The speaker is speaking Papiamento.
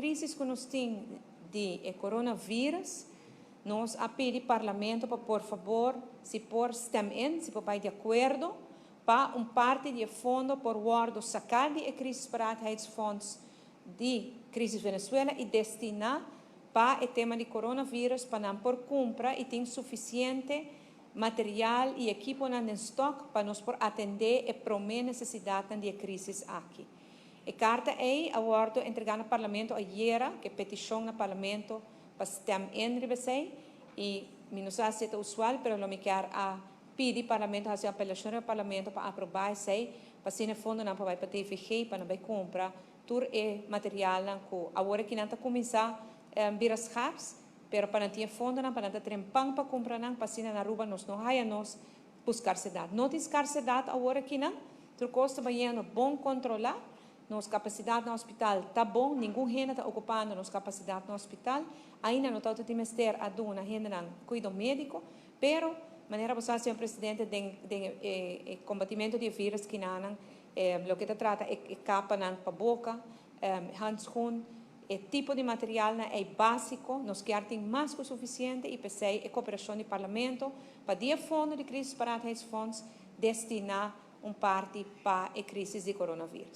crisis cu nos tin di e coronavirus, nos a pidi Parlamento pa por fabor, si por stem in, si por bay di acuerdo, pa un parti di fondo por wordo saca di e crisisparaatheidsfonds di crisis Venezuela y destina pa e tema di coronavirus, pa nan por cumpra y tin suficiente material y ekipo na stock pa nos por atende e prome necesidad di e crisis aki. E carta ey a wordo entrega na Parlamento ayera, cu peticion na Parlamento pa stem in riba esey, y mi no sa si ta usual, pero lo mi kier a pidi Parlamento, haci apelacion na Parlamento pa aproba esey, pa asina fondonan pa bay pa DVG, pa nan bay cumpra tur e material cu awor cu nan ta cuminsa bira schaars, pero pa nan tin fondonan, pa nan ta trempan pa cumpra nan, pa asina na Aruba nos no haya nos cu scarcedad. No tin scarcedad awor aki nan, tur cos ta bayendo bon controla, nos capacidad na hospital ta bon, ningun hende ta ocupando nos capacidad na hospital, ainda no ta tin mester a duna hendenan cuido medico, pero manera bo sa, señor Presidente, den combatimento di virus cu nan, loke ta trata e capanan pa boca, handschoen, e tipo di materialnan ta basico, nos kier tin mas cu suficiente y p'esey e cooperacion di Parlamento pa di fondo di crisisparaatheidsfonds destina un parti pa e crisis di coronavirus.